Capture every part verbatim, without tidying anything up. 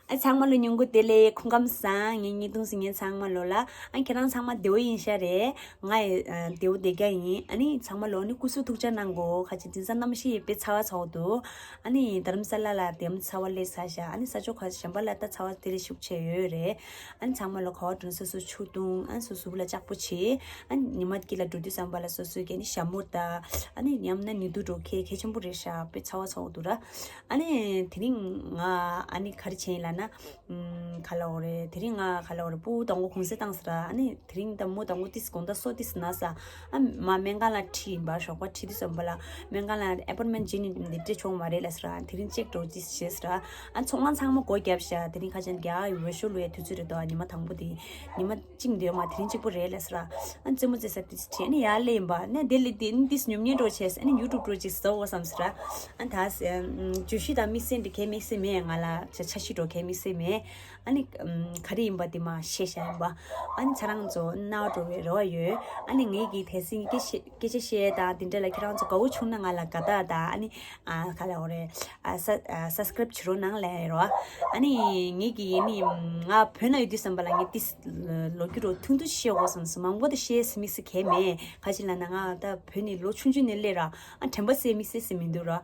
ཨ་ཚང་མ་ལོ་ཉིན་གུང་བདེ་ལེགས། སྐུ་ཁམས་བཟང་། ངའི་བརྙན་ཐུང་གཟིགས་མཁན་ཚང་མ་ལོ་ལ། ཨ་ཁྱེད་རང་ཚང་མ་བདེ་བོ་ཡིན་ཤག་རེད། ང་ཡི་ཨ་བདེ་བོ་བདེ་རྒྱ་ཡིན། ཨ་ནི་ཚང་མ་ལོ་ནི་སྐུ་གཟུགས་ཐུགས་ཅག་གནང་གོ། ཁ་ཅིག་དེང་སང་གནམ་གཤིས་དཔེ་ཚ་བ་ཚ་བོ་འདུག་ཨ་ནི་རྡ་རམ་ས་ལ་ལ་དེ་མོ་ཚ་བ་སླེབས་ཚར་ཤག་ཨ་ནི་ས་ཕྱོགས་ཁ་གཞན་པ་ལ་ད་ཚ་བ་དེ་རིང་ཤུགས་ཆེ་ཡོད་རེད། ཨ་ནི་ཚང་མ་ལོ་ག་བ་འགྲོ་ན་སོ་སོ་ཆུ་བཏུང་། ཨ་ནི་སོ་སོ་ལ་ལྕགས་པོ་བྱེད། ཨ་ནི་ཉི་མ་དཀྱིལ་ལ་འགྲོ་དུས་ཙམ་པ་ལ་སོ་སོའི་གི་ནི་ཞྭ་མོ་དང་། ཨ་ནི་ཉམས་ན་ནི་དུ་འགྲོ་གལ་གལ་ཆེན་པོ་རེད་ཤག་དཔེ་ཚ་བ་ཚ་བོ་འདུག་ར། ཨ་ནི་དེ་རིང་ང་ཨ་ནི་ག་རེ་བྱས་ཡིན་ལབ་ན། ཨམ། ག་ལབ་དགོས་རེད། དེ་རིང་ང་ག་ལབ་དགོས་རེད། སྤུ་གུ་དང་པོ་གུང་སེང་བཏང་ཟེར་ར། ཨ་ནི་དེ་རིང་དང་མོ་དང་པོ་ཏིས་དགོང་དག་སོ་ཏིས་ན་ས། ཨ་མ་སྨན་ཁང་ལ་ཁྲིད་ཡིན་པ། ཞོགས་པ་ཁྲིད་དུས་ཙམ་པ་ལ་སྨན་ཁང་ལ་ཨེ་པོན་མེན་ཊི་བྱིན་ནས་འདི་སྤྲད་ཆོག་མ་རེད་ལབ་ཟེར་ར། དེ་རིང་ཅེག་འགྲོ་ཅིས་བྱས་ཟེར་ར། ཨ་ཚོང་ཁང་ཚང་མ་སྒོ་བརྒྱབ་ཤག་དེ་རིང་ཁ་ཅན་རྒྱ་འོས་ཤོར་ལོས་དུས་ཚོད་རེད་དོ། ཉི་མ་དང་པོ་དེ་ཉི་མ་གཅིག་འདོད་མ་དེ་རིང་གཅིག་པོ་རེད་ལབ་ཟེར་ར། ཨ་རྩེད་མོ་རྩེ་ས་ཏིས་ཁྲིད། ཨ་ནི་ཡར་སླེབས་ཡིན་པ། ནས་དེ་ལས་དེ་ནི་ཏིས་ཉོབ་ཉེ་འགྲོ་བྱས། ཨ་ནི་ཡུ་ཊུབ་འགྲོ་ཅིག་བཟོ་འོ་བསམ་ཟེར་ར། ཨ་ད་ཟེར་བརྗོད་གཞི་དང་དམིགས་བསལ་འདི་གའི་དམིགས་བསལ་མེད། ང་ལ་ཆ་ཆ་ཤི་འགྲོ་གའི་དམིགས་བསལ་མེད། ཨ་ནི་ཨམ། ག་རེ་ཡིན་པ་དེ་མ་བཤད་བཞག་ཡིན་པ། ཨ་ནི་ཚ་རང་ཚོ་རྣ་བ་འགྲོ་བའི་རེ་བ་ཡོད། ཨ་ནི་ངེད་ཀྱི་དེ་སྲིད་སྐད་ཆ་སྐད་ཆ་བཤད་དང་དེ་འདྲ་ལ་ཁྱེད་རང་ཚོ་དགའ་བོ་བྱུང་ན་ང་ལ་དགའ་རྟགས་དང་། ཨ་ནི་ཨ་ག་ལབ་དགོས་རེད། ཨ་ས་ཨ་སབ་སི་ཀ་རེབ་བྱེད་རོགས་གནང་ལབ་ཡ་རོ། ཨ་ནི་ངེད་ཀྱི་ཨ་ནི་ང་བོད་ན་ཡོད་དུས་ཙམ་པ་ལ་ངས་ཏིས་ལོ་རྒྱུས་རོ་ཐུང་ཐུང་བཤད་དགོས་བསམ་སོང་། མང་པོ་དེ་བཤད་སི་མི་སི་གས་མེད། ག་ཅི་ལབ་ན་ང་ད་བོད་ནས་ལོ་ཆུང་ཆུང་ནས་སླེབས་ར། ཨ་དྲན་པ་གསལ་མི་གསལ་སི་མི་འདུག་ར།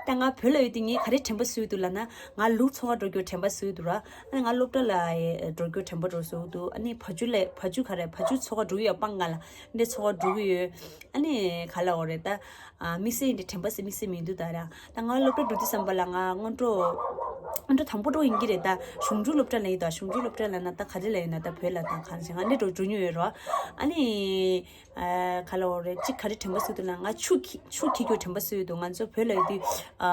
ད་ང་བོད་ལ་ཡོད་དུས་ངས་ག་རེ་དྲན་པ་གསོས་འདུག་ལབ་ན། ང་ལུག་འཚོ་ག་འགྲོ་རྒྱུ་དྲན་པ་གསོས་འདུག་ར། ཨ་ནི་ང་སློབ་གྲྭ་ལ་ཨེ་འགྲོ་རྒྱུ་དྲན་པ་འགྲོ་གསོས་འདུག་ཨ་ནི་བ་ཕྱུགས་ལ་བ་ཕྱུགས་ག་རེ་བ་ཕྱུགས་འཚོ་ག་འགྲོ་གི་ཡོད། སྤང་ཁ་ལ་འདྲེ་འཚོ་ག་འགྲོ་གི་ཡོད། ཨ་ནི་ག་ལབ་དགོས་རེད་ད། ཨ་མི་གསལ་འདི་དྲན་པ་གསལ་མི་གསལ་མི་འདུག་ད་ར། ད་ང་སློབ་གྲྭ་འགྲོ་དུས་ཙམ་པ་ལ་ང་སྔོན་འགྲོ་སྔོན་འགྲོ་དང་པོ་འགྲོ་ཡིན་གྱི་རེད། ད་གཞུང་འབྲུག་སློབ་གྲྭ་ལ་ཡིན། ད་གཞུང་འབྲུག་སློབ་གྲྭ་ལ་ན་ད་ག་རེ་ལ་ཡོད་ན། ད་བོད་ལ་ད་ག་རེ་བྱས་ང་འདི་འགྲོ་འགྲོ་མྱོང་ཡོད་རོ། ཨ་ནི། ཨ་ག་ལབ་དགོས་རེད། གཅིག་ག་རེ་དྲན་པ་གསོས་འདུག་ལབ་ན། ང་ཆུ་འཁྱེར་ཆུ་འཁྱེར་རྒྱུ་དྲན་པ་གསོས་འདུག་ང་ཚོ་བོད་ལ་ཡོད་དུས་ཨ་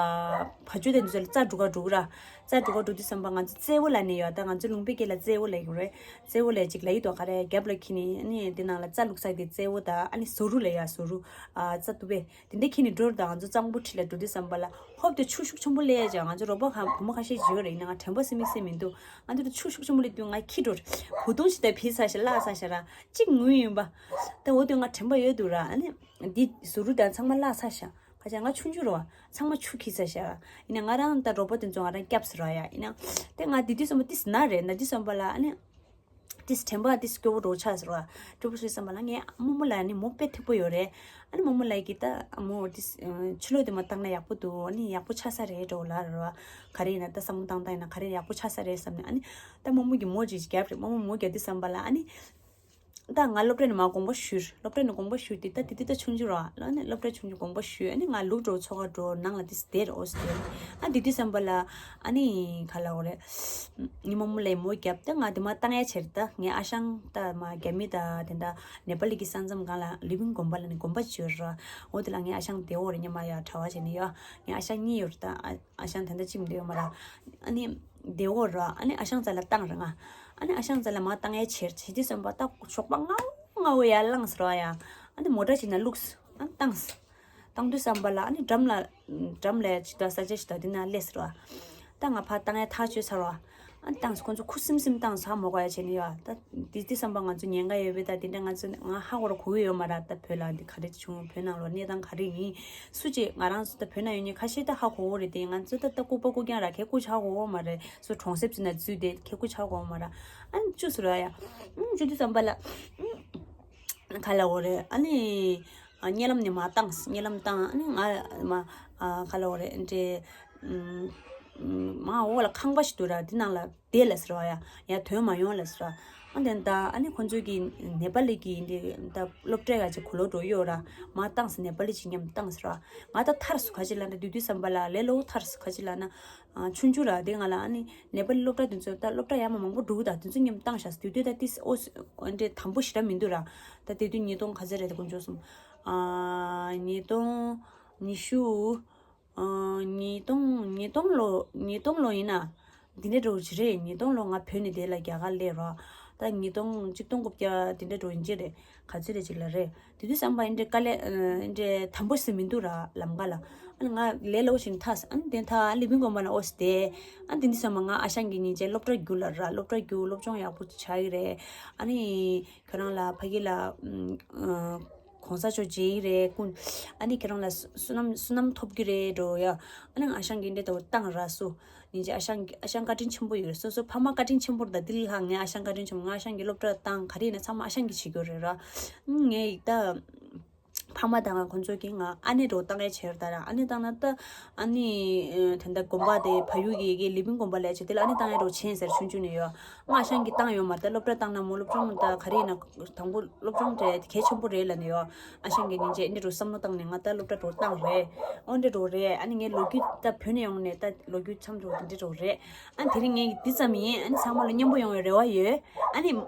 བ་ཕྱུགས་དེ་ཚོ་ལ་རྩྭ་སྒྲུག་ག་འགྲོ་གི་ར། རྩྭ་སྒྲུག་ག་འགྲོ་དུས་ཙམ་པ་ང་ཚོ་རྩེ་བོ་ལབ་ནས་ཡོད། ད་ང་ཚོ་ལུང་པའི་སྐད་ལ་རྩེ་བོ་ལབ་ཀྱི་རེད། རྩེ་བོ་ལབ་ཅིག་ལབ་ཡི་འདུག་ག་རེ་རྒྱབ་ལ་འཁྱེར་ནས། ཨ་ནི་དེ་ནང་ལ་རྩྭ་བླུགས་ས་དེ་རྩེ་བོ། ད་ཨ་ནི་ཟུར་རུ་ལབ་ཡ། ཟུར་རུ་ཨ་རྩྭ་གཏུབ་པས། དེ་འདྲ་འཁྱེར་ནས་འགྲོ་ར། ད་ང་ཚོ་གཙང་པོ་ཁྲིད་ལ་འགྲོ་དུས་ཙམ་པ་ལ་ཧོབ་དེ་ཆུ་ཤུགས་ཆེན་པོ་སླེབས་ཡ་ཅག་ང་ཚོ་རོགས་པ་ཁ་བུ་མོ་ཁ་ཤས་ཅིག་ཡོད་རེད། ཡིན་ན་ང་དྲན་པ་གསལ་མི་གསལ་མི་འདུག་ང་ཚོ་ཆུ་ཤུགས་ཆེན་པོ་སླེབས་དུས་ང་འཁྱེར་འགྲོ་རེད། གོས་ཐུང་ཞིག་ད་ཕྱི་ས་ཞིག་བརླག་ས་ཞིག་ར། གཅིག་ངུས་ཡིན་པ། ད་འོ་དུས་ང་དྲན་པ་ཡོད་འདུག་ར། ཨ་ནི་འདི་ཟུར་རུ་དང་ཚང་མ་བརླག་ས་ཞིག་ག་ཅག་ང་ཆུང་ཆུང་རེད་བ། ཚང་མ་ཆུ་འཁྱེར་ས་ཞིག་ཡིན་ན་ང་རང་ད་རོགས་པ་དེ་ཚོ་ང་རང་སྐྱབས་སུ་ར་ཡ། ཡིན་ན་དེ་ང་དེ་དུས་ཙམ་པ་ཏིས་ན་རེད། ན་དུས་ཙམ་པ་ལ་ཨ་ནི། ཏིས་དྲན་པ་ཏིས་སྐྱོ་བོ་འགྲོ་ཆགས་ཟེར་བ། སྐྱོ་བོ་ཞིག་བསམ་པ་ལ་ངའི་རྨོ་མོ་ལ་ནི་མོ་དཔེ་མཐུག་པོ་ཡོད་རེད། ཨ་ནི་རྨོ་མོ་ལ་གི་ད་མོ་ཏིས་ཕྱི་ལོགས་དེ་མ་བཏང་ན་ཡག་པོ་འདུག་ཨ་ནི་ཡག་པོ་ཆགས་ས་རེད་འགྲོ་ལ་རེད་བ། ག་རེ་ཡིན་ན་ད་བསམ་བློ་བཏང་བཏང་ཡིན་ན་ག་རེ་ཡག་པོ་ཆགས་ས་རེད་བསམ་ནས། ཨ་ནི་ད་རྨོ་མོ་གི་མོ་ཅིག་བརྒྱབ་རེད། རྨོ་མོ་མོ་བརྒྱབ་དུས་ཙམ་པ་ལ་ཨ་ནི། ད་ང་སློབ་གྲྭ་ནས་མར་དགོངས་པ་ཞུས། སློབ་གྲྭ་ནས་དགོངས་པ་ཞུས་ཏེ་ད་དེ་དུས་ད་ཆུང་ཆུང་ར། ཨ་ནི་སློབ་གྲྭ་ཆུང་ཆུང་དགོངས་པ་ཞུས། ཨ་ནི་ང་ལུག་འགྲོ་འཚོ་ག་འགྲོ་ནང་ལ་ཏིས་བསྡད་རེད། འོ་ཟེར། ཨ་དེ་དུས་ཙམ་པ་ལ་ཨ་ནི་ག་ལབ་དགོས་རེད། ངའི་རྨོ་མོ་ལ་མོ་བརྒྱབ། ད་ང་དེ་མ་བཏང་ཡ་ཆེར་ད་ངའི་ཨ་ཞང་ད་མ་རྒྱ་མི་ད་དེ་འདྲ་ནེ་པ་ལི་གི་ས་མཚམས་སྒང་ལ་ལི་བིང་དགོན་པ་ལ་ནི་དགོན་པ་ཅིག་ཡོད་ར། འོ་དེ་ལ་ངའི་ཨ་ཞང་བདེ་བོ་རེད། ཉི་མ་ཡ་གྲྭ་བ་བྱས་ནས་ཡོད། ངའི་ཨ་ཞང་གཉིས་ཡོད་རེད་ད། ཨ་ཨ་ཞང་ད་ལྟ་ཅིག་མི་འདུག་ཡོད་མ་ར། ཨ་ནི་བདེ་བོ་ར། ཨ་ནི་ཨ་ཞང་རྩ་ལ་བཏང་ར་ང་། ཨ་ནི་ཨ་ཞང་རྩ་ལ་མ་བཏང་ཡ་ཆེར་བྱེད་དུས་ཙམ་པ་ད་ཞོགས་པ་སྔ་བོ་སྔ་བོ་ཡར་ལངས་ཟེར་བ་ཡ། ཨ་ནི་མོ་ཊ་ཅིག་ནང་བླུགས། ཨ་ནི་བཏང་། བཏང་དུས་ཙམ་པ་ལ་ཨ་ནི་འགྲམ་ལ་འགྲམ་ལ་ཅིག་ད་ས་ཆ་ཞིག་ད་དེ་ན་སླེབས་ཟེར་བ། ད་ང་ཕར་བཏང་ཡ་ཐག་ཆོད་ཚར་བ། ཨ་ནི་བཏང་། ཁོ་ཚོ་ཁུ་སིམ་སིམ་བཏང་། ཟ་མ་དགོས་ཡ་བྱས་ནས་ཡོད། ད་དེ་དུས་ཙམ་པ་ང་ཚོ་ཉེན་ཁ་ཡོད་པས། ད་དེ་འདྲ་ང་ཚོ་ང་ཧ་གོ་ར་གོ་གི་ཡོད་མ་ར། ད་བོད་ལ་འདི་ག་རེ་བྱུང་། བོད་ནང་ལོགས་གནས་སྟངས་ག་རེ་ཡིན། སུ་གཅིག་ང་རང་ཚོ་ད་བོད་ནང་ཡོད་མཁན་ཁ་ཤས་ད་ཧ་གོ་གི་རེད་དེ། ང་ཚོ་ད་ད་ལྐུགས་པ་ལྐུགས་རྐྱང་ར་ཁྱད་ཁུ་ཆགས་གོ་མ་རེད། སུ་གྲོང་གསེབ་ཅིག་ན་འཛུལ་ཏེ་ཁྱད་ཁུ་ཆགས་གོ་མ་ར། ཨ་ནི་བཅུ་ཟེར་བ་ཡ། ཨ་ནི་བཅུ་དུས་ཙམ་པ་ལ། ག་ལབ་དགོས་རེད། ཨ་ནི་ཨ་རྨི་ལམ་ནས་མར་བཏང་། རྨི་ལམ་བཏང་། ཨ་ནི་ང་མ་ཨ་ག་ལབ་དགོས་རེད། འདྲེ་ཨམ་ཨམ་མར་འོག་ལ་ཁང་པ་ཞིག་འདུག་ར། འདི་ནང་ལ་བསྡད་ལ་ཟེར་བ་ཡ། ཡར་ཐོན་མ་ཡོང་ལ་ཟེར་བ། ཨ་དེ་ད་ཨ་ནི་ཁོང་ཚོས་ཀྱི་ནེ་པ་ལི་གི་འདི་ད་སློབ་གྲྭའི་ག་ཅིག་གོ་ལོ་འགྲོ་ཡོད་ར། མར་བཏང་ཟེར། ནེ་པ་ལི་ཅིག་མཉམ་བཏང་ཟེར་བ། ང་ད་ཐར་སོང་། ག་ཅི་ལབ་ན་དེ་དུས་ཙམ་པ་ལ་ལས་སླ་བོ་ཐར་སོང་། ག་ཅི་ལབ་ན། ཨ་ཆུང་ཆུང་ར། དེ་ང་ལ་ཨ་ནི་ནེ་པ་ལི་སློབ་གྲྭ་དེ་ཚོ་ད་སློབ་གྲྭ་ཡར་མར་མང་པོ་འགྲོ་གི། ད་དེ་ཚོ་མཉམ་བཏང་ཤག་དེ་དུས་ད་ཏིས་ཨོ་ཨ་འདྲེ་དམ་པོ་ཞེ་དྲག་མི་འདུག་ར། ད་དེ་དུས་ཉིས་སྟོང་ག་ཚོད་རེད། དེ་དགོངས་ཆོག་སོང་། ཨ་ཉིས་སྟོང་ཉི་ཤུ། ཨ་ཉིས་སྟོང་ཉིས་སྟོང་ལོ། ཉིས་སྟོང་ལོ་ཡིན་ན། འདི་འདྲ་འགྲོ་གི་རེད། ཉིས་སྟོང་ལོ་ང་བོད་ནས་དེ་ལ་རྒྱ་གར་སླེབས་ར། ད་ཉིས་སྟོང་ཆིག་སྟོང་དགུ་བརྒྱ་དེ་འདྲ་འགྲོ་ཡིན་གྱི་རེད། ག་ཚོད་རེད་ཅིག་ལ་རེད། དེ་དུས་ཙམ་པ་ཨ་འདྲེ་དཀའ་ལས་ཨ་འདྲེ་དམ་པོ་ཟེར་མི་འདུག་ར། ལམ་ཁ་ལ་ཨ་ནི་ང་ལས་སླ་བོ་ཞིག་ཐར། ཨ་ནི་དེ་ཐར་ཨ་ལི་བིང་དགོན་པ་ན་ཨོ་སི་དེ། ཨ་ནི་དེ་དུས་ཙམ་པ་ང་ཨ་ཞང་གི་ཉིན་བྱེད་སློབ་གྲྭ་རྒྱུགས་ལ་ར། སློབ་གྲྭ་རྒྱུགས། སློབ་སྦྱོང་ཡག་པོ་ཆགས་ཀྱི་རེད། ཨ་ནི་ཁྱོད་རང་ལ་ཕ་གི་ལ་ཨ་གོང་ས་མཆོག་མཇལ་གྱི་རེད་ཀུན། ཨ་ནི་ཁྱོད་རང་ལ་བསོད་ནམས་བསོད་ནམས་ཐོབ་ཀྱི་རེད་འགྲོ་ཡ། ཨ་ནི་ང་ཨ་ཞང་གི་འདྲེ་ལྟ་བུ་བཏང་ར་སུ། ཡིན་ཅི་ཨ་ཞང་གི་ཨ་ཞང་བཀའ་དྲིན་ཆེན་པོ་ཡོད་རེད། སོ་སོ་ཕ་མ་བཀའ་དྲིན་ཆེན་པོ་རེད། ད་འདི་ལ་ལྷག་ངས་ཨ་ཞང་བཀའ་དྲིན་ཆེན་པོ། ང་ཨ་ཞང་གི་སློབ་གྲྭ་བཏང་ག་རེ་ཡིན་ན་ཚང་མ་ཨ་ཞང་གིས་བྱེད་རྒྱུ་རེད་ར། ངས་ད་ཕ་མ་དང་ཁོང་ཚོ་གིས་ང་ཨ་ནེ་འདྲ་བོ་བཏང་ཡས་བྱས་ར། ད་ར་ཨ་ནེ་བཏང་ན་ད་ཨ་ནེ་ཨ་དེ་འདྲ་དགོན་པ་དེ་ཕ་ཡུལ་གྱི་གི་ལི་པིན་དགོན་པ་ལ་བྱས་དེ་ལ་ཨ་ནེ་བཏང་ཡས་འདྲ་བོ་བྱས་ཟེར་ཆུང་ཆུང་ནས་ཡོད། ང་ཨ་ཞང་གིས་བཏང་ཡོད་མ་རེད། ད་སློབ་གྲྭ་བཏང་ན་མོ་སློབ་སྦྱོང་ད་ག་རེ་ཡིན་ན་དང་པོ་སློབ་སྦྱོང་དེ་གལ་ཆེན་པོ་རེད་ལབ་ནས་ཡོད། ཨ་ཞང་གིས་ཉིན་བྱེད་འདི་འདྲ་བསམ་བློ་བཏང་ནས་ང་ད་སློབ་གྲྭ་འགྲོ་བཏང་རེད། ཨོ་འདི་འདྲ་རེད། ཨ་ནི་ངའི་ལོ་རྒྱུས་ད་བོད་ནས་ཡོང་ནས་ད་ལོ་རྒྱུས་མཚམས་འགྲོ་འདི་འདྲ་རེད། ཨ་ནི་དེ་རིང་ངས་འདི་ཙམ་ཡིན། ཨ་ནི་ཚང་མ་ལ་སྙན་པོ་ཡོང་བའི་རེ་བ་ཡོད། ཨ་ནི་ཨམ་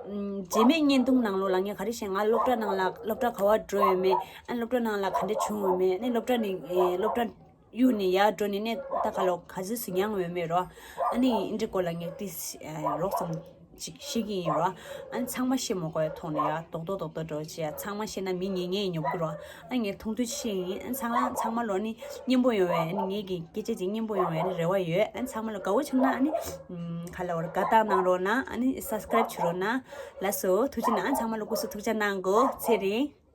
རྗེས་མའི་བརྙན་ཐུང་ནང་ལོགས་ལ་ངས་ག་རེ་བཤད། ང་སློབ་གྲྭ་ནང་ལ་སློབ་གྲྭ་ག་བ་འགྲོ་ཡོད་མེད། ཨ་ནི་སློབ་གྲྭ་ནང་ལ་ག་འདྲ་བྱུང་ཡོད་མེད། ཨ་ནི་སློབ་གྲྭ་ནས་ཨེ་སློབ་གྲྭ་གཡུག་ནས་ཡར་འགྲོ་ནས་ནས་ད་ག་ལོ་ག་ཚོད་ཟིན་ཡང་འོས་མེད་རོ། ཨ་ནི་ཨིན་འདྲི་སྐོར་ལ་ངས་ཏིས་རོགས་ཙམ་ཅིག་ཤེས་ཀྱི་ཡིན་རོ། ཨ་ནི་ཚང་མ་ཤེས་མ་དགོས་ཡ་ཐོག་ནས་ཡ་རྡོག་རྡོག་རྡོག་རྡོག་འགྲོ་བྱས་ཡ་ཚང་མ་ཤེས་ན་མི་ཉན་ཉན་ཡིན་ཉོབ་ཀི་རོ། ཨ་ནི་ངས་ཐུང་ཐུང་ཤེས་ཡིན། ཨ་ནི་ཚང་མ་ཚང་མ་ལོ་ནི་སྙན་པོ་ཡོང་བའི་ཨ་ནི་ངེད་ཀྱི་སྐད་ཆ་ཅིག་སྙན་པོ་ཡོང་བའི་ཨ་ནི་རེ་བ་ཡོད། ཨ་ནི་ཚང་མ་ལ་དགའ་བོ་བྱུང་ན་ཨ་ནི་ག་ལ་བར་དགའ་རྟགས་གནང་རོགས་གནང་། ཨ་ནི་སབ་སི་ཀ་རབ་བྱེད་རོགས་གནང་། ལགས་སོ་ཐུགས་རྗེ་གནང་། ཨ་ནི་ཚང་མ་ལ་སྐུ་གཟུགས་ཐུགས་ཅག་གནང་དགོས། ཚེ་རིང་།